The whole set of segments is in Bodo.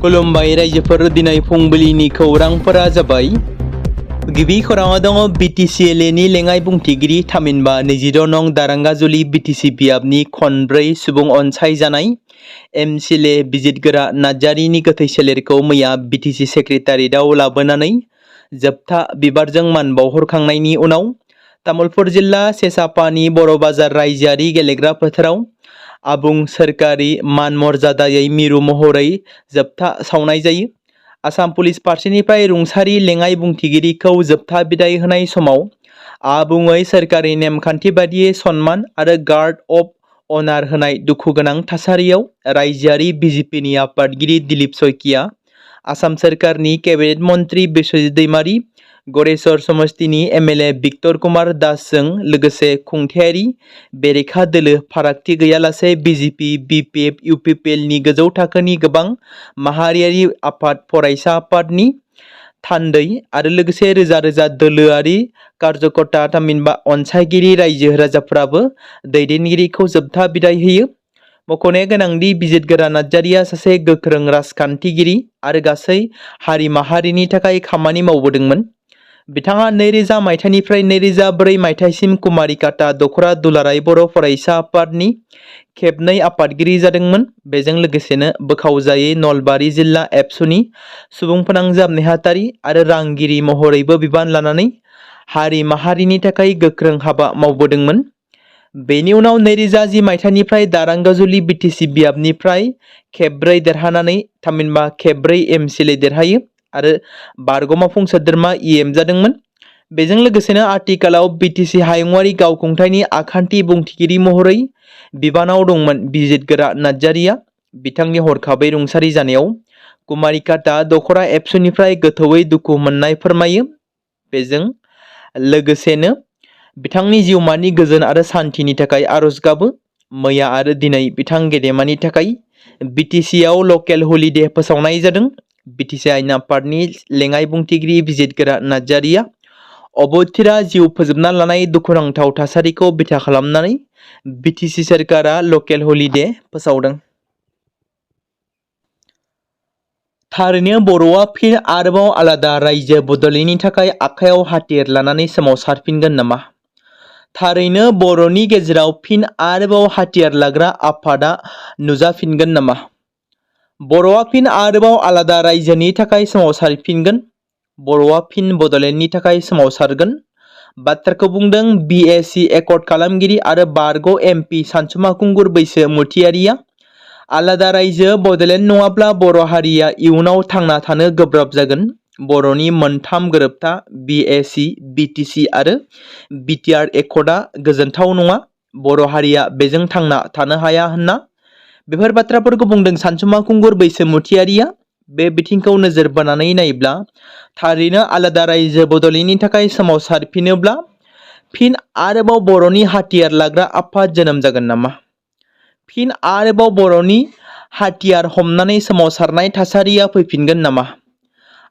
खुलुमबाय रायजोफोर दिनै फुंबिलिनि खौरांफोरा जाबाय गिबि खौराङाव दङ बिटिसिएलनि लेङाइ बुंथिगिरि थामहिनबा 22 नं दारांगाजुलि बिटिसि बियाबनि खनब्रै सुबुं अनसायजानाय एमसिएलए बिजितगोरा नार्जारिनि गोथै सोलेरखौ मैया बिटिसि सेक्रेटारियेटआव लाबोनानै जोबथा बिबारजों मान बावहरखांनायनि उनाव तामुलपुर जिल्ला सेसापानि बर' बाजार रायजोआरि गेलेग्रा फोथाराव आबुं सोरखारि मान मर्यादायै मिरु महरै जोबथा सावनाय जायो। आसाम पुलिस फारसेनिफ्राय रुंसारि लेङाइ बुंथिगिरिखौ जोबथा बिदाय होनाय समाव आबुङै सोरखारि नेमखान्थि बादियै सन्मान आरो गार्ड अफ अनार होनाय दुखुगोनां थासारियाव रायजोआरि बिजेपिनि आफादगिरि दिलीप शइकिया, आसाम सोरखारनि केबिनेट मन्त्री बिश्वजित दैमारी, गरेस्वर समष्टिनि एमएलए भिक्टर कुमार दासजों लोगोसे खुंथायारि बेरेखा दोलो फारागथि गैयालासे बिजेपि, बिपिएफ, इउपिपिएलनि गोजौ थाखोनि गोबां माहारियारि आफाद, फरायसा आफादनि थान्दै आरो लोगोसे रोजा रोजा दोलोआरि कार्यकर्ता थामहिनबा अनसायगिरि रायजो राजाफ्राबो दैदेनगिरिखौ जोबथा बिदाय होयो। मख'नाया गोनांदि बिजितगोरा नार्जारिया सासे गोख्रों राजखान्थिगिरि आरो गासै हारि माहारिनि थाखाय खामानि मावबोदोंमोन। बिथाङा 2000 मायथाइनिफ्राय 2004 मायथाइसिम कुमारिकाटा दखरा दुलाराय बर' फरायसा आफादनि खेबनै आफादगिरि जादोंमोन। बेजों लोगोसेनो बोखावजायै नलबारि जिल्ला एबसुनि सुबुं फोनांजाब नेहाथारि आरो रांगिरि महरैबो बिबान लानानै हारि माहारिनि थाखाय गोख्रों हाबा मावबोदोंमोन। बेनि उनाव 2010 मायथाइनिफ्राय दारांगाजुलि बिटिसि बियाबनिफ्राय खेबब्रै देरहानानै थामहिनबा खेबब्रै एमसिएलए देरहायो आरो बारग'माफुं सोद्रोमा इएम जादोंमोन। बेजों लोगोसेनो आथिखालाव बिटिसि हायुङारि गावखुंथायनि आखान्थि बुंथिगिरि महरै बिबानाव दंमोन बिजितगोरा नार्जारिया। बिथांनि हरखाबै रुंसारि जानायाव कुमारिकाटा दखरा एबसुनिफ्राय गोथौयै दुखु मोननाय फोरमायो। बेजों लोगोसेनो बिथांनि जिउमानि गोजोन आरो सान्थिनि थाखाय आरज गाबो। मैया आरो दिनै बिथां गेदेमानि थाखाय बिटिसिआव लकेल हलिडे फोसावनाय जादों। बिटिसि आयेन आफादनि लेङाइ बुंथिगिरि बिजितगोरा नार्जारिया अबथिरा जिउ फोजोबना लानाय दुखुनांथाव थासारिखौ बिथा खालामनानै बिटिसि सोरखारा लकेल हलिडे फोसावदों। थारैनो बर'आ फिन आरोबाव आलादा रायजो बदलैनि थाखाय आखायाव हाथियार लानानै सोमावसारफिनगोन नामा? थारैनो बर'नि गेजेराव फिन आरोबाव हाथियार लाग्रा आफादा नुजाफिनगोन नामा? बर'आ फिन आरोबाव आलादा रायजोनि थाखाय सोमावसारफिनगोन। बर'आ फिन बड'लेण्डनि थाखाय सोमावसारगोन। बाथ्राखौ बुंदों बिएसि एकर्ड खालामगिरि आरो बारग' एमपि सानसुमा खुंगुर बैसोमुथियारिया। आलादा रायजो बड'लेण्ड नङाब्ला बर' हारिया इयुनाव थांना थानो गोब्राब जागोन। बर'नि मोनथाम गोरोबथा बिएसि, बिटिसि आरो बिटिआर एकर्डआ गोजोनथाव नङा। बर' हारिया बेजों थांना थानो हाया होनना बेफोर बाथ्राफोरखौ बुंदों सानसुमा खुंगुर बैसोमुथियारिया। बे बिथिंखौ नोजोर बोनानै नायोब्ला थारैनो आलादा रायजो बड'लेण्डनि थाखाय सोमावसारफिनोब्ला फिन आरोबाव बर'नि हाथियार लाग्रा आफाद जोनोम जागोन नामा? फिन आरोबाव बर'नि हाथियार हमनानै सोमावसारनाय थासारिया फैफिनगोन नामा?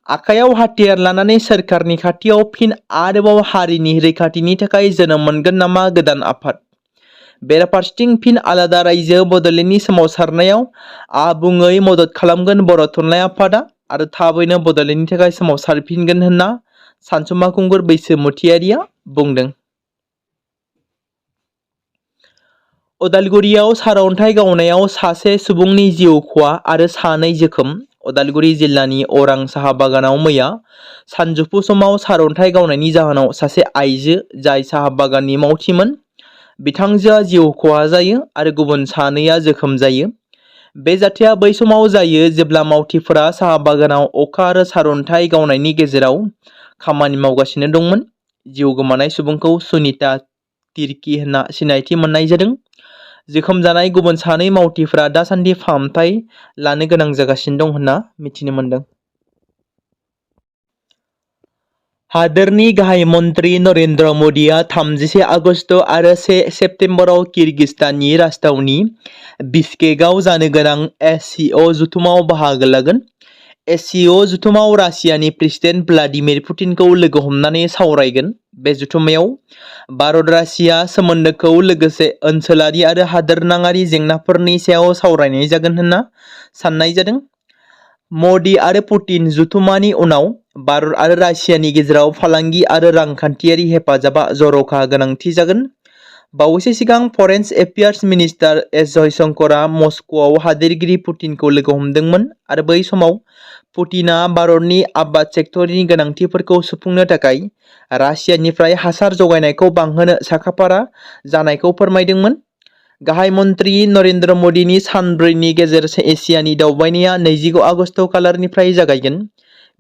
आखायाव हाथियार लानानै सोरखारनि खाथियाव फिन आरोबाव हारिनि रैखाथिनि थाखाय जोनोम मोनगोन नामा गोदान आफाद? बेराफारसेथिं फिन आलादा रायजो बड'लेण्डनि सोमावसारनायाव आबुङै मदद खालामगोन बर' थुनलाइ आफादा आरो थाबैनो बड'लेण्डनि थाखाय सोमावसारफिनगोन होनना सानसुमा खुंगुर बैसोमुथियारिया बुंदों। उदालगुरियाव सारअन्थाइ गावनायाव सासे सुबुंनि जिउ खहा आरो सानै जोखोम। उदालगुरि जिल्लानि अरां साहा बागानाव मैया सानजौफु समाव सारअन्थाइ गावनायनि जाहोनाव सासे आइजो जाय साहा बागाननि मावथिमोन बिथांजोआ जिउ खहा जायो आरो गुबुन सानैया जोखोम जायो। बे जाथाया बै समाव जायो जेब्ला मावथिफोरा साहा बागानाव अखा आरो सारअन्थाइ गावनायनि गेजेराव खामानि मावगासिनो दंमोन। जिउ गोमानाय सुबुंखौ सुनिता तिर्की होनना सिनायथि मोननाय जादों। जोखोम जानाय गुबुन सानै मावथिफोरा दासान्दि फाहामथाय लानो गोनां जागासिनो दं होनना मिथिनो मोनदों। हादोरनि गाहाय मन्त्री नरेन्द्र मदिआ 31 आगस्ट आरो 1 सेप्तेम्बराव किर्गिस्ताननि राजथावनि बिश्केकआव जानो गोनां एससिअ जथुमाव बाहागो लागोन। एससिअ जथुमाव रासियानि प्रेसिडेन्ट भ्लादिमिर पुतिनखौ लोगो हमनानै सावरायगोन। बे जथुमायाव भारत रासिया सोमोन्दोखौ लोगोसे ओनसोलारि आरो हादोरनाङारि जेंनाफोरनि सायाव सावरायनाय जागोन होनना साननाय जादों। मदि आरो पुतिन जथुमानि उनाव भारत आरो रासियानि गेजेराव फालांगि आरो रांखान्थियारि हेफाजाबा जर'खा गोनांथि जागोन। बावैसो सिगां फरेन एफेयार्स मिनिस्टार एस जयशंकरआ मस्क'आव हादोरगिरि पुतिनखौ लोगो हमदोंमोन आरो बै समाव पुतिनआ भारतनि आबाद सेक्टरनि गोनांथिफोरखौ सुफुंनो थाखाय रासियानिफ्राय हासार जगायनायखौ बांहोनो साखाफारा जानायखौ फोरमायदोंमोन। गाहाय मन्त्रि नरेन्द्र मदिनि सानब्रैनि गेजेर एसियानि दावबायनाया 29 आगस्ट खालारनिफ्राय जागायगोन।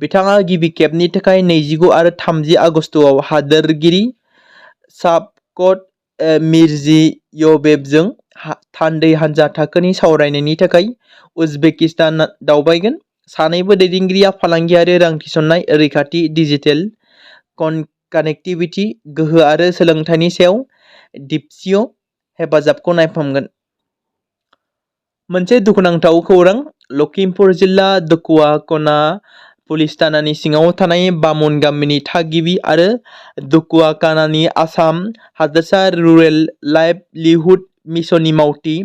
बिथाङा गिबि खेबनि थाखाय 29 आरो 30 आगस्टआव हादोरगिरि शावकत मिर्जिय'येवजों थान्दै हान्जा थाखोनि सावरायनायनि थाखाय उजबेकिस्तान दावबायगोन। सानैबो दैदेनगिरिया फालांगियारि रां थिसननाय, रैखाथि, डिजिटेल कानेक्टिभिटी, गोहो आरो सोलोंथाइनि सायाव द्विपक्षीय हेफाजाबखौ नायफामगोन। मोनसे दुखुनांथाव खौरां, लखिमपुर जिल्ला दुकुआकना पुलिस थानानि सिङाव थानाय बामुन गामिनि थागिबि आरो दुकुआकानानि आसाम हादोरसा रुरेल लाइभलिहुड मिशननि मावथि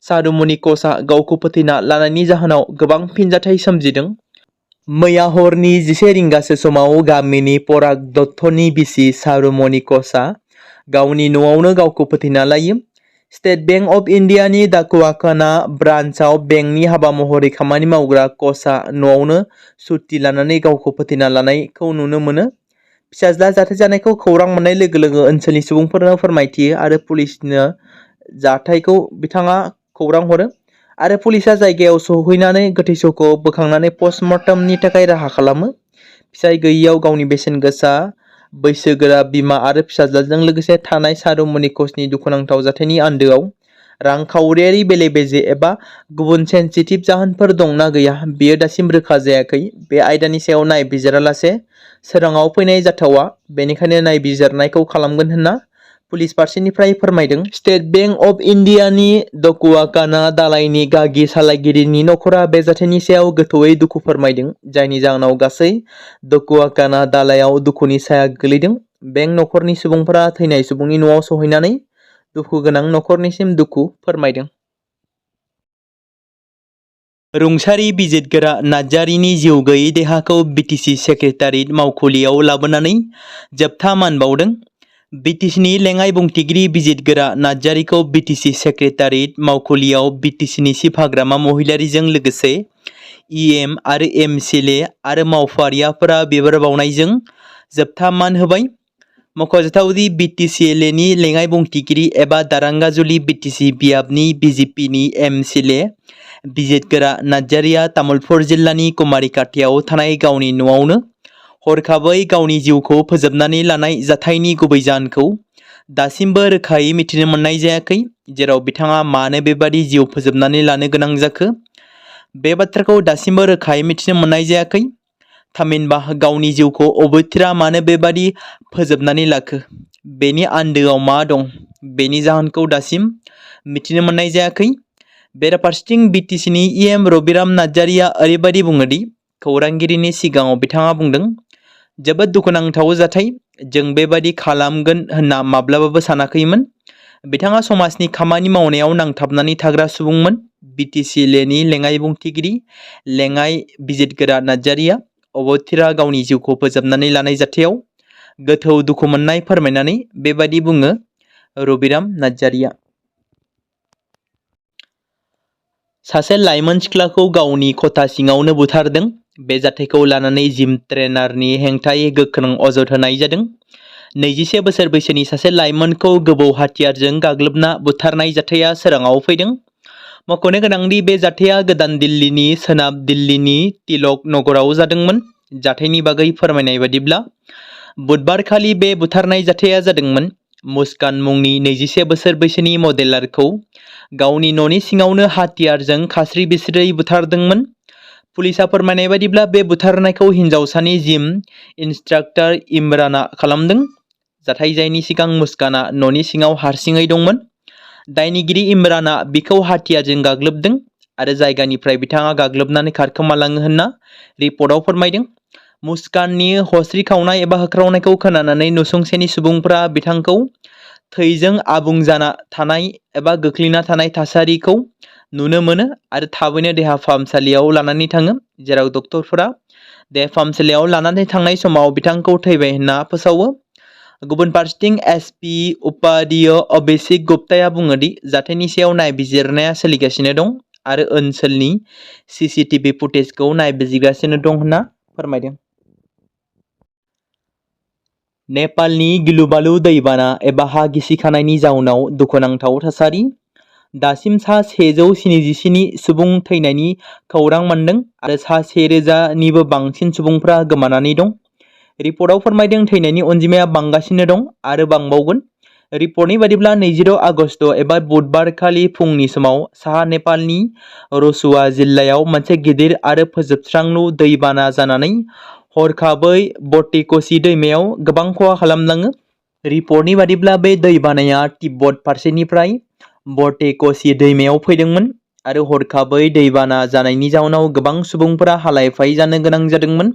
सारुमनि कचआ गावखौ फोथैना लानायनि जाहोनाव गोबां फिनजाथाय सोमजिदों। मैया हरनि 11 रिंगासो समाव गामिनि पराग दत्तनि बिसि सारुमनि कचआ गावनि न'आवनो गावखौ फोथैना लायो। स्टेट बेंक अफ इन्डियानि दुकुआकाना ब्रान्चआव बेंकनि हाबा महरै खामानि मावग्रा कचआ न'आवनो सुत्ति लानानै गावखौ फोथैना लानायखौ नुनो मोनो। फिसाज्ला जाथाय जानायखौ खौरां मोननाय लोगो लोगो ओनसोलनि सुबुंफोरनो फोरमायथियो आरो पुलिसनो जाथायखौ बिथाङा खौरां हरो आरो पुलिसआ जायगायाव सौहैनानै गोथै सहखौ बोखांनानै पस्टमर्टमनि थाखाय राहा खालामो। फिसाय गैयियाव गावनि बेसेन गोसा बैसोगोरा बिमा आरो फिसाज्लाजों लोगोसे थानाय सारुमनि कचनि दुखुनांथाव जाथायनि आन्दोआव रांखावरियारि बेले-बेजे एबा गुबुन सेन्सिटिभ जाहोनफोर दं ना गैया बेयो दासिम रोखा जायाखै। बे आयदानि सायाव नायबिजिरालासे सोराङाव फैनाय जाथावा, बेनिखायनो नायबिजिरनायखौ खालामगोन होनना पुलिस फारसेनिफ्राय फोरमायदों। स्टेट बेंक अफ इन्डियानि दुकुआकाना दालायनि गागि सालायगिरिनि नखरा बे जाथायनि सायाव गोथौयै दुखु फोरमायदों, जायनि जाहोनाव गासै दुकुआकाना दालायाव दुखुनि साया गोलैदों। बेंक नखरनि सुबुंफोरा थैनाय सुबुंनि न'आव सौहैनानै दुखुगोनां नखरनिसिम दुखु फोरमायदों। रुंसारि बिजिरगोरा नार्जारिनि जिउ गैयै देहाखौ बिटिसि सेक्रेटारियेट मावखुलियाव लाबोनानै जोबथा मान बावदों। बिटिसिनि लेङाइ बुंथिगिरि बिजिरगोरा नार्जारिखौ बिटिसि सेक्रेटारियेट मावखुलियाव बिटिसिनि सिफाग्रामा महिलारिजों लोगोसे इएम आरो एमसिएलए आरो मावफारियाफोरा बिबार बावनायजों जोबथा मान होबाय। मख'जाथावदि बिटिसिएलएनि लेङाइ बुंथिगिरि एबा दारांगाजुलि बिटिसि बियाबनि बिजेपिनि एमसिएलए बिजिरगोरा नार्जारिया तामुलपुर जिल्लानि कुमारिकाटायाव थानाय गावनि न'आवनो हरखाबै गावनि जिउखौ फोजोबनानै लानाय जाथायनि गुबै जाहोनखौ दासिमबो रोखायै मिथिनो मोननाय जायाखै, जेराव बिथाङा मानो बेबादि जिउ फोजोबनानै लानो गोनां जाखो बे बाथ्राखौ दासिमबो रोखायै मिथिनो मोननाय जायाखै। थामहिनबा गावनि जिउखौ ब'ड'आ मानो बेबादि फोजोबनानै लाखो, बेनि आन्दोआव मा दं बेनि जाहोनखौ दासिम मिथिनो मोननाय जायाखै। बेराफारसेथिं बिटिसिनि इएम रबिराम नार्जारिया ओरैबायदि बुङोदि खौरांगिरिनि सिगाङाव बिथाङा बुंदों, जोबोद दुखुनांथाव जाथाय, जों बेबादि खालामगोन होनना माब्लाबाबो सानाखैमोन। बिथाङा समाजनि खामानि मावनायाव नांथाबनानै थाग्रा सुबुंमोन। बिटिसिएलएनि लेङाइ बुंथिगिरि लेङाइ बिजिरगोरा नार्जारिया ब'ड'आ गावनि जिउखौ फोजोबनानै लानाय जाथायाव गोथौ दुखु मोननाय फोरमायनानै बेबादि बुङो। रबिराम नार्जारिया सासे लाइमोन सिख्लाखौ गावनि खथा सिङावनो बुथारदों। बे जाथायखौ लानानै जिम ट्रेनारनि हेंथायै गोख्रों अजद होनाय जादों। 21 बोसोर बैसोनि सासे लाइमोनखौ गोबौ हाथियारजों गाग्लोबना बुथारनाय जाथाया सोराङाव फैदों। मख'नो गोनांदि बे जाथाया गोदान दिल्लीनि सोनाब दिल्लीनि तिलक नगराव जादोंमोन। जाथायनि बागै फोरमायनाय बादिब्ला बुधबारखालि बे बुथारनाय जाथाया जादोंमोन। मुस्कान मुंनि 21 बोसोर बैसोनि मडेलारखौ गावनि न'नि सिङावनो हाथियारजों खास्रि बिस्रियै बुथारदोंमोन। पुलिसआ फोरमायनाय बादिब्ला बे बुथारनायखौ हिन्जावसानि जिम इन्सट्राक्टर इमरानआ खालामदों। जाथाय जायैनि सिगां मुस्कानआ न'नि सिङाव हारसिङै दंमोन। दायनिगिरि इमरानआ बिखौ हाथियारजों गाग्लोबदों आरो जायगानिफ्राय बिथाङा गाग्लोबनानै खारखोमालाङो होनना रिपर्टआव फोरमायदों। मुस्काननि हस्रि खावनाय एबा होख्रावनायखौ खोनानानै नसुंसेनि सुबुंफोरा बिथांखौ थैजों आबुं जाना थानाय एबा गोग्लैना थानाय थासारिखौ नुनो मोनो आरो थाबैनो देहा फाहामसालियाव लानानै थाङो, जेराव डक्टरफोरा देहा फाहामसालियाव लानानै थांनाय समाव बिथांखौ थैबाय होनना फोसावो। गुबुन फारसेथिं एसपी उपाध्याय अभिषेक गुप्ताया बुङो दि जाथायनि सायाव नायबिजिरनाया सोलिगासिनो दं आरो ओनसोलनि सीसीटीवी फुटेजखौ नायबिजिरगासिनो दं होनना फोरमायदों। नेपालनि गिलुबालु दैबाना एबा हा गिसिखानायनि जाउनाव दुखुनांथाव थासारि। दासिम सा 177 सुबुं थैनायनि खौरां मोनदों आरो सा 1000निबो बांसिन सुबुंफ्रा गोमानानै दं। रिपर्टआव फोरमायदों थैनायनि अनजिमाया बांगासिनो दं आरो बांबावगोन। रिपर्टनि बादिब्ला 26 आगस्ट एबा बुधबारखालि फुंनि समाव साहा नेपालनि रसुआ जिल्लायाव मोनसे गिदिर आरो फोजोबस्रांलु दैबाना जानानै हरखाबै बटेकसी दैमायाव गोबां खहा खालामलाङो। रिपर्टनि बादिब्ला बे दैबानाया तिब्बत फारसेनिफ्राय बटेकसी दैमायाव फैदोंमोन आरो हरखाबै दैबाना जानायनि जाउनाव गोबां सुबुंफोरा हालाय-हाफाय जानो गोनां जादोंमोन।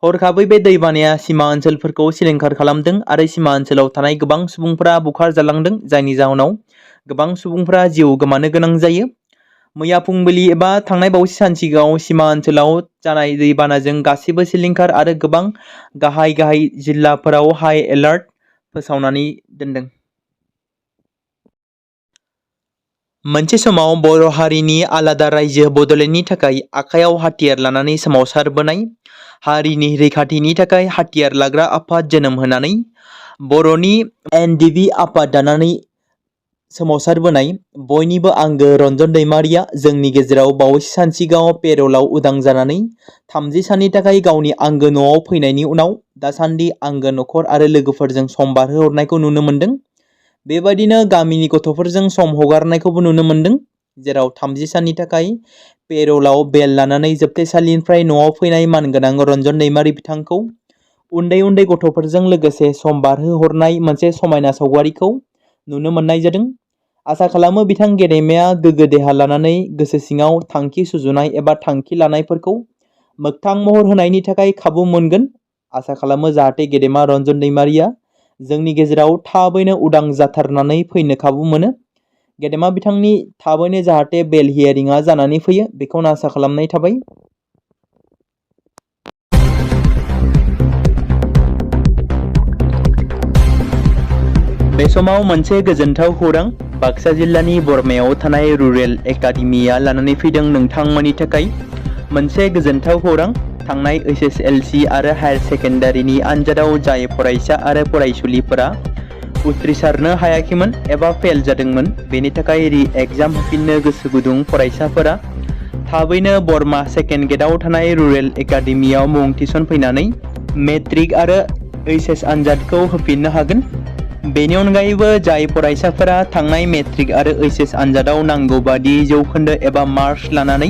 हरखाबै बे दैबानाया सिमा ओनसोलफोरखौ सिलिंखार खालामदों आरो सिमा ओनसोलाव थानाय गोबां सुबुंफोरा बुखार जालांदों, जायनि जाउनाव गोबां सुबुंफोरा जिउ गोमानो गोनां जायो। मैया फुंबिलि एबा थांनाय बावैसो सान सिगाङाव सिमा ओनसोलाव जानाय दैबानाजों गासिबो सिलिंखार आरो गोबां गाहाय जिल्लाफोराव हाई एलार्ट फोसावनानै दोनदों। मोनसे समाव बर' हारिनि आलादा रायजो बड'लेण्डनि थाखाय आखायाव हाथियार लानानै सोमावसारबोनाय, हारिनि रैखाथिनि थाखाय हाथियार लाग्रा आफाद जोनोम होनानै बर'नि एनडिबि आफाद दानानै सोमावसारबोनाय बयनिबो आंगो रन्जन दैमारिया जोंनि गेजेराव बावैसो सान सिगाङाव पेर'लाव उदां जानानै 30 साननि थाखाय गावनि आंगो न'आव फैनायनि उनाव दासान्दि आंगो नखर आरो लोगोफोरजों सम बारहोहरनायखौ नुनो मोन्दों। बेबायदिनो गामिनि गथ'फोरजों सम हगारनायखौबो नुनो मोन्दों, जेराव 30 साननि थाखाय पेर'लाव बेल लानानै जोबथेसालिनिफ्राय न'आव फैनाय मानगोनां रन्जन दैमारि बिथांखौ उन्दै उन्दै गथ'फोरजों लोगोसे सम बारहोहरनाय मोनसे समायना सावगारिखौ नुनो मोननाय जादों। आसा खालामो बिथां गेदेमाया गोग्गो देहा लानानै गोसो सिङाव थांखि सुजुनाय एबा थांखि लानायफोरखौ मोगथां महर होनायनि थाखाय खाबु मोनगोन। आसा खालामो जाहाथे गेदेमा रन्जन दैमारिया जोंनि गेजेराव थाबैनो उदां जाथारनानै फैनो खाबु मोनो। गेदेमा बिथांनि थाबैनो जाहाथे बेल हियारिंआ जानानै फैयो, बेखौनो आसा खालामनाय थाबाय। बे समाव मोनसे गोजोनथाव खौरां बाक्सा जिल्लानि बरमायाव थानाय रुरेल एकाडेमिया लानानै फैदों नोंथांमोननि थाखाय मोनसे गोजोनथाव खौरां। थांनाय एसएसएलसी आरो हायर सेकेन्डारिनि आनजादाव जाय फरायसा आरो फरायसुलिफोरा उथ्रिसारनो हायाखैमोन एबा फेल जादोंमोन, बेनि थाखाय रि-एग्जाम होफिननो गोसो गुदुं फरायसाफोरा थाबैनो बरमा सेकेन्ड गेटआव थानाय रुरेल एकाडेमियाव मुं थिसनफैनानै मेट्रिक आरो एइचएस आनजादखौ होफिननो हागोन। बेनि अनगायैबो जाय फरायसाफोरा थांनाय मेट्रिक आरो एइचएस आनजादाव नांगौ बादि जौखोन्दो एबा मार्कस लानानै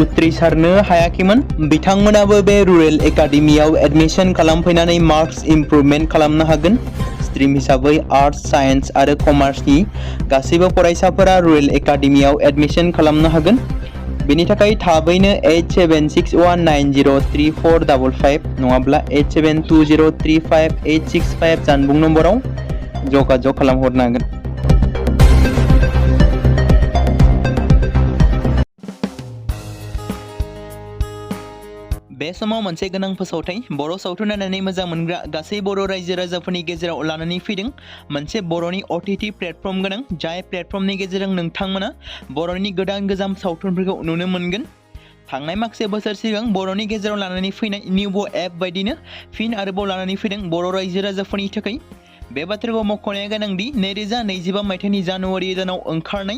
उथ्रिसारनो हायाखैमोन, बिथांमोनाबो बे रुरेल एकाडेमियाव एडमिशन खालामफैनानै मार्कस इमप्रुभमेन्ट खालामनो हागोन। स्ट्रिम हिसाबै आर्टस, साइन्स आरो कमार्सनि गासैबो फरायसाफोरा रुरेल एकाडेमियाव एडमिशन खालामनो हागोन। बेनि थाखाय थाबैनो 8761903455 नङाब्ला 87203585 जानबुं नम्बराव जगाजग खालामहरनो हागोन। बे समाव मोनसे गोनां फोसावथाय बर' सावथुन नायनानै मोजां मोनग्रा गासै बर' रायजो राजाफोरनि गेजेराव लानानै फैदों मोनसे बर'नि OTT प्लेटफर्म गोनां, जाय प्लेटफर्मनि गेजेरजों नोंथांमोना बर'नि गोदान गोजाम सावथुनफोरखौ नुनो मोनगोन। थांनाय माखासे बोसोर सिगां बर'नि गेजेराव लानानै फैनाय निउबो एप बायदिनो फिन आरोबाव लानानै फैदों बर' रायजो राजाफोरनि थाखाय। बे बाथ्राखौ मख'नाया गोनांदि 2025 मायथाइनि जानुवारि दानाव ओंखारनाय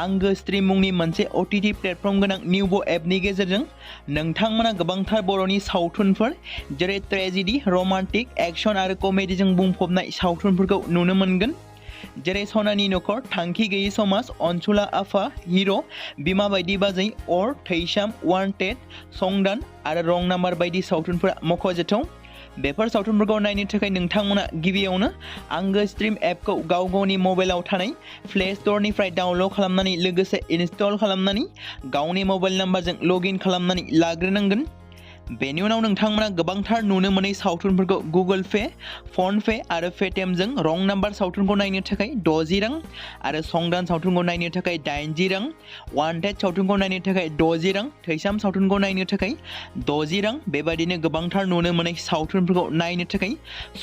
आंगो स्ट्रिम मुंनि मोनसे OTT प्लेटफर्म गोनां निउबो एपनि गेजेरजों नोंथांमोना गोबांथार बर'नि सावथुनफोर जेरै ट्रेजेडि, रमान्टिक, एक्सन आरो कमेडिजों बुंफबनाय सावथुनफोरखौ नुनो मोनगोन। जेरै सनानि नखर, थांखि गैयै समाज, अनसुला आफा, हिर', बिमा बायदि बाजै, अर, थैसाम, वान्टेड, संदान आरो रं नाम्बार बायदि सावथुनफोरा मख'जाथाव। बेफोर सावथुनफोरखौ नायनो थाखाय नोंथांमोना गिबियावनो आंगो स्ट्रिम एपखौ गाव गावनि मबाइलाव थानाय प्ले स्ट'रनिफ्राय डाउनल'ड खालामनानै लोगोसे इनस्टल खालामनानै गावनि मबाइल नाम्बारजों लग इन खालामनानै लाग्रोनांगोन। बेनि उनाव नोंथांमोना गोबांथार नुनो मोनै सावथुनफोरखौ गुगोल पे, फन पे आरो पेटिएमजों रं नाम्बार सावथुनखौ नायनो थाखाय 60 रां आरो संदान सावथुनखौ नायनो थाखाय 80 रां, वान्टेड सावथुनखौ नायनो थाखाय 60 रां, थैसाम सावथुनखौ नायनो थाखाय 60 रां बेबायदिनो गोबांथार नुनो मोनै सावथुनफोरखौ नायनो थाखाय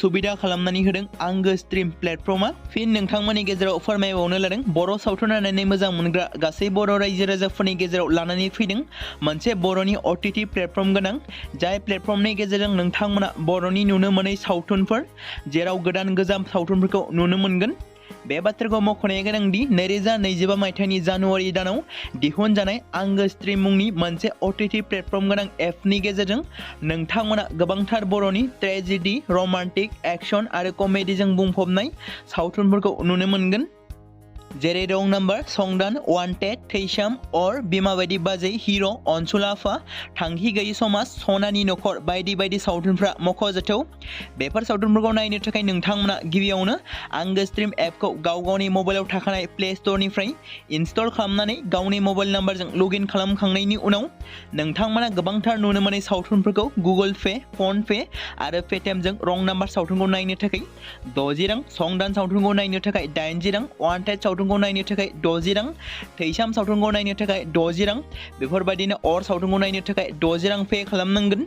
सुबिदा खालामनानै होदों आंगो स्ट्रिम प्लेटफर्मा। फिन नोंथांमोननि गेजेराव फोरमायबावनो लादों बर' सावथुन नायनानै मोजां मोनग्रा गासै बर' रायजो राजाफोरनि गेजेराव लानानै फैदों मोनसे बर'नि OTT प्लेटफर्म गोनां, जाय प्लेटफर्मनि गेजेरजों नोंथांमोना बर'नि नुनो मोनै सावथुनफोर जेराव गोदान गोजाम सावथुनफोरखौ नुनो मोनगोन। बे बाथ्राखौ मख'नाया गोनांदि 2025 मायथाइनि जानुवारि दानाव दिहुनजानाय आंगो स्ट्रिम मुंनि मोनसे OTT प्लेटफर्म गोनां एपनि गेजेरजों नोंथांमोना गोबांथार बर'नि ट्रेजेडी, रमान्टिक, एक्शन आरो कमेडीजों बुंफबनाय सावथुनफोरखौ नुनो मोनगोन। जेरै रं नाम्बार, संदान, वान्टेड, थैसाम और बिमा बायदि बाजै, हिर', अनसुला आफा, थांखि गैयै समाज, सनानि नखर बायदि बायदि सावथुनफ्रा मख'जाथाव। बेफोर सावथुनफोरखौ नायनो थाखाय नोंथांमोना गिबियावनो आंगो स्ट्रिम एपखौ गावनि मबाइलाव थाखानाय प्ले स्ट'रनिफ्राय इनस्टल खालामनानै गावनि मबाइल नाम्बारजों लगइन खालामखांनायनि उनाव नोंथांमोना गोबांथार नुनो मोनै सावथुनफोरखौ गुगोल पे, फन पे आरो पेटिएमजों रं नाम्बार सावथुनखौ नायनो थाखाय 60 रां, संदान सावथुनखौ नायनो थाखाय 80 रां, वान्टेड सावथुनखौ नायनो थाखाय 60 रां, थैसाम सावथुनखौ नायनो थाखाय 60 रां बेफोरबायदिनो अर सावथुनखौ नायनो थाखाय 60 रां पे खालामनांगोन।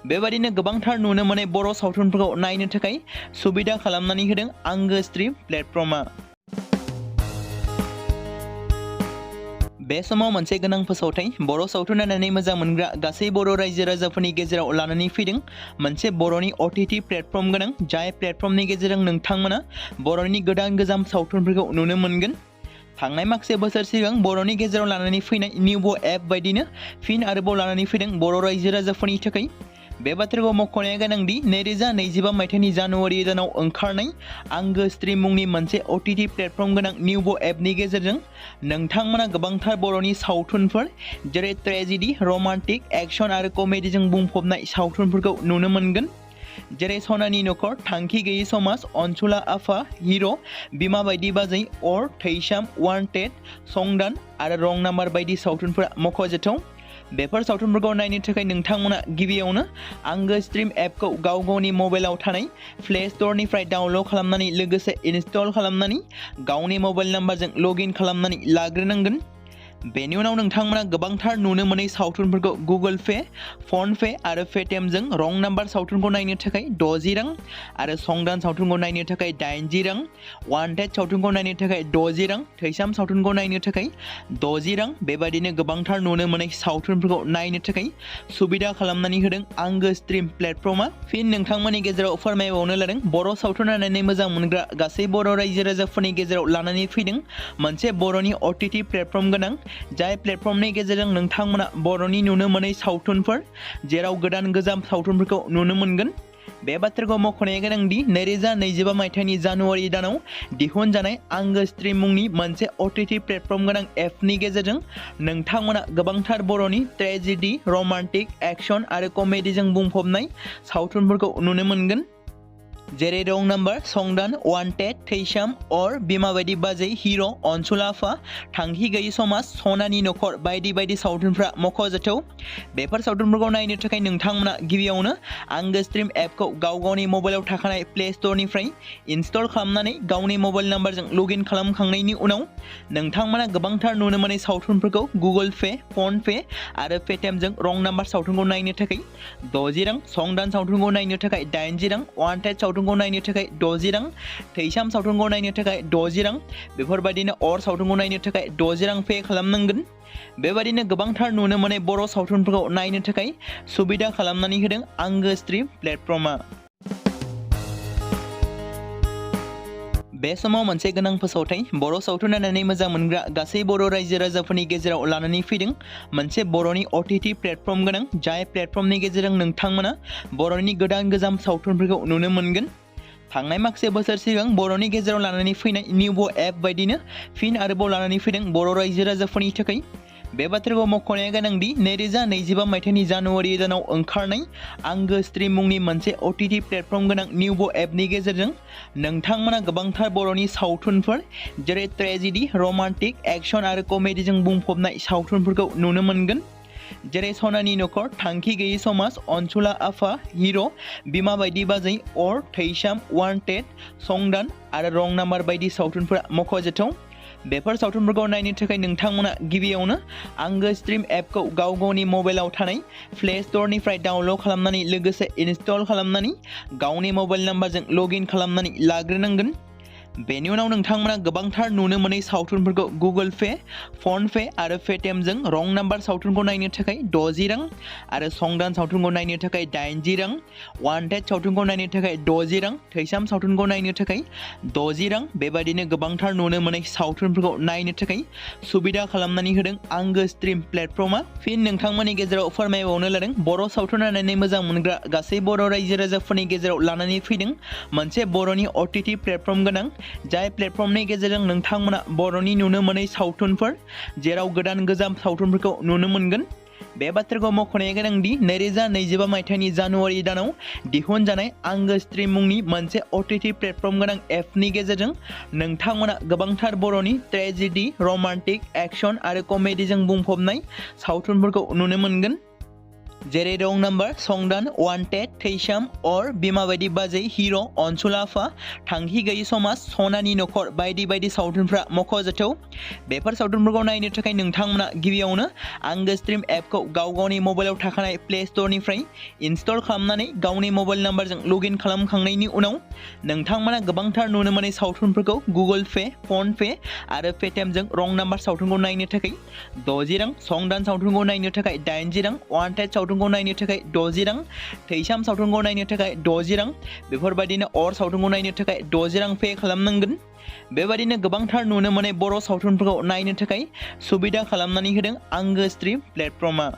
बेबायदिनो गोबांथार नुनो मोनै बर' सावथुनफोरखौ नायनो थाखाय सुबिदा खालामनानै होदों आंगो स्ट्रिम प्लेटफर्मा। बे समाव मोनसे गोनां फोसावथाय बर' सावथुन नायनानै मोजां मोनग्रा गासै बर' रायजो राजाफोरनि गेजेराव लानानै फैदों मोनसे बर'नि OTT प्लेटफर्म गोनां, जाय प्लेटफर्मनि गेजेरजों नोंथांमोना बर'नि गोदान गोजाम सावथुनफोरखौ नुनो मोनगोन। थांनाय माखासे बोसोर सिगां बर'नि गेजेराव लानानै फैनाय निउबो एप बायदिनो फिन आरोबाव लानानै फैदों बर' रायजो राजाफोरनि थाखाय। बे बाथ्राखौ मख'नाया गोनांदि 2025 मायथाइनि जानुवारि दानाव ओंखारनाय आंगो स्ट्रिम मुंनि मोनसे OTT प्लेटफर्म गोनां निउबो एपनि गेजेरजों नोंथांमोना गोबांथार बर'नि सावथुनफोर जेरै ट्रेजेडी, रमान्टिक, एक्शन आरो कमेडीजों बुंफबनाय सावथुनफोरखौ नुनो मोनगोन। जेरै सनानि नखर, थांखि गैयै समाज, अनसुला आफा, हिर', बिमा बायदि बाजै, और थैसाम, वान्टेड, संदान आरो रं नाम्बार बायदि सावथुनफोरा मख'जाथाव। बेफोर सावथुनफोरखौ नायनो थाखाय नोंथांमोना गिबियावनो आंगो स्ट्रिम एपखौ गावनि मबाइलाव थानाय प्ले स्ट'रनिफ्राय डाउनल'ड खालामनानै लोगोसे इनस्टल खालामनानै गावनि मबाइल नाम्बारजों लगइन खालामनानै लाग्रोनांगोन। बेनि उनाव नोंथांमोना गोबांथार नुनो मोनै सावथुनफोरखौ गुगोल पे, फन पे आरो पेटिएमजों रं नाम्बार सावथुनखौ नायनो थाखाय 60 रां आरो संदान सावथुनखौ नायनो थाखाय 80 रां, वान्टेड सावथुनखौ नायनो थाखाय 60 रां, थैसाम सावथुनखौ नायनो थाखाय 60 रां बेबायदिनो गोबांथार नुनो मोनै सावथुनफोरखौ नायनो थाखाय सुबिदा खालामनानै होदों आंगो स्ट्रिम प्लेटफर्मा। फिन नोंथांमोननि गेजेराव फोरमायबावनो लादों बर' सावथुन नायनानै मोजां मोनग्रा गासै बर' रायजो राजाफोरनि गेजेराव लानानै फैदों मोनसे बर'नि OTT प्लेटफर्म गोनां, जाय प्लेटफर्मनि गेजेरजों नोंथांमोना बर'नि नुनो मोनै सावथुनफोर जेराव गोदान गोजाम सावथुनफोरखौ नुनो मोनगोन। बे बाथ्राखौ मख'नाया गोनांदि 2025 मायथाइनि जानुवारि दानाव दिहुनजानाय आंगो स्ट्रिम मुंनि मोनसे OTT प्लेटफर्म गोनां एपनि गेजेरजों नोंथांमोना गोबांथार बर'नि ट्रेजेडी, रमान्टिक, एक्शन आरो कमेडीजों बुंफबनाय सावथुनफोरखौ नुनो मोनगोन। जेरै रं नाम्बार, संदान, वान्टेड, थैसाम और बिमा बायदि बाजै, हिर', अनसुला आफा, थांखि गैयै समाज, सनानि नखर बायदि बायदि सावथुनफ्रा मख'जाथाव। बेफोर सावथुनफोरखौ नायनो थाखाय नोंथांमोना गिबियावनो आंगो स्ट्रिम एपखौ गावनि मबाइलाव थाखानाय प्ले स्ट'रनिफ्राय इनस्टल खालामनानै गावनि मबाइल नाम्बारजों लगइन खालामखांनायनि उनाव नोंथांमोना गोबांथार नुनो मोनै सावथुनफोरखौ गुगोल पे, फन पे आरो पेटिएमजों रं नाम्बार सावथुनखौ नायनो थाखाय 60 रां, संदान सावथुनखौ नायनो थाखाय 80 रां, वान्टेड सावथुनखौ नायनो थाखाय 60 रां, थैसाम सावथुनखौ नायनो थाखाय 60 रां बेफोरबायदिनो अर सावथुनखौ नायनो थाखाय 60 रां पे खालामनांगोन। बेबायदिनो गोबांथार नुनो मोनै बर' सावथुनफोरखौ नायनो थाखाय सुबिदा खालामनानै होदों आंगो स्ट्रिम प्लेटफर्मा। बे समाव मोनसे गोनां फोसावथाय बर' सावथुन नायनानै मोजां मोनग्रा गासै बर' रायजो राजाफोरनि गेजेराव लानानै फैदों मोनसे बर'नि OTT प्लेटफर्म गोनां, जाय प्लेटफर्मनि गेजेरजों नोंथांमोना बर'नि गोदान गोजाम सावथुनफोरखौ नुनो मोनगोन। थांनाय माखासे बोसोर सिगां बर'नि गेजेराव लानानै फैनाय निउबो एप बायदिनो फिन आरोबाव लानानै फैदों बर' रायजो राजाफोरनि थाखाय। बे बाथ्राखौ मख'नाया गोनांदि 2025 मायथाइनि जानुवारि दानाव ओंखारनाय आंगो स्ट्रिम मुंनि मोनसे OTT प्लेटफर्म गोनां निउबो एपनि गेजेरजों नोंथांमोना गोबांथार बर'नि सावथुनफोर जेरै ट्रेजेडी, रमान्टिक, एक्शन आरो कमेडीजों बुंफबनाय सावथुनफोरखौ नुनो मोनगोन। जेरै सनानि नखर, थांखि गैयै समाज, अनसुला आफा, हिर', बिमा बायदि बाजै, अर, थैसाम, वान्टेड, संदान आरो रं नाम्बार बायदि सावथुनफोरा मख'जाथाव। बेफोर सावथुनफोरखौ नायनो थाखाय नोंथांमोना गिबियावनो आंगो स्ट्रिम एपखौ गावनि मबाइलाव थानाय प्ले स्ट'रनिफ्राय डाउनल'ड खालामनानै लोगोसे इनस्टल खालामनानै गावनि मबाइल नाम्बारजों लगइन खालामनानै लाग्रोनांगोन। बेनि उनाव नोंथांमोना गोबांथार नुनो मोनै सावथुनफोरखौ गुगोल पे, फन पे आरो पेटिएमजों रं नाम्बार सावथुनखौ नायनो थाखाय 60 रां आरो संदान सावथुनखौ नायनो थाखाय 80 रां, वान्टेड सावथुनखौ नायनो थाखाय 60 रां, थैसाम सावथुनखौ नायनो थाखाय 60 रां बेबायदिनो गोबांथार नुनो मोनै सावथुनफोरखौ नायनो थाखाय सुबिदा खालामनानै होदों आंगो स्ट्रिम प्लेटफर्मा। फिन नोंथांमोननि गेजेराव फोरमायबावनो लादों बर' सावथुन नायनानै मोजां मोनग्रा गासै बर' रायजो राजाफोरनि गेजेराव लानानै फैदों मोनसे बर'नि OTT प्लेटफर्म गोनां, जाय प्लेटफर्मनि गेजेरजों नोंथांमोना बर'नि नुनो मोनै सावथुनफोर जेराव गोदान गोजाम सावथुनफोरखौ नुनो मोनगोन। बे बाथ्राखौ मख'नाया गोनांदि 2025 मायथाइनि जानुवारि दानाव दिहुनजानाय आंगो स्ट्रिम मुंनि मोनसे OTT प्लेटफर्म गोनां एपनि गेजेरजों नोंथांमोना गोबांथार बर'नि ट्रेजेडि, रमान्टिक, एक्शन आरो कमेडिजों बुंफबनाय सावथुनफोरखौ नुनो मोनगोन। जेरै रं नाम्बार, संदान, वान्टेड, थैसाम, अर, बिमा बायदि बाजै, हिर', अनसुला आफा, थांखि गैयै समाज, सनानि नखर बायदि बायदि सावथुनफ्रा मख'जाथाव। बेफोर सावथुनफोरखौ नायनो थाखाय नोंथांमोना गिबियावनो आंगो स्ट्रिम एपखौ गावनि मबाइलाव थाखानाय प्ले स्ट'रनिफ्राय इनस्टल खालामनानै गावनि मबाइल नाम्बारजों लगइन खालामखांनायनि उनाव नोंथांमोना गोबांथार नुनो मोनै सावथुनफोरखौ गुगोल पे, फन पे आरो पेटिएमजों रं नाम्बार सावथुनखौ नायनो थाखाय 60 रां, संदान सावथुनखौ नायनो थाखाय 80 रां, वान्टेड सावथुनखौ नायनो थाखाय 60 रां, थैसाम सावथुनखौ नायनो थाखाय 60 रां बेफोरबायदिनो अर सावथुनखौ नायनो थाखाय 60 रां पे खालामनांगोन। बेबायदिनो गोबांथार नुनो मोनै बर' सावथुनफोरखौ नायनो थाखाय सुबिदा खालामनानै होदों आंगो स्ट्रिम प्लेटफर्मा।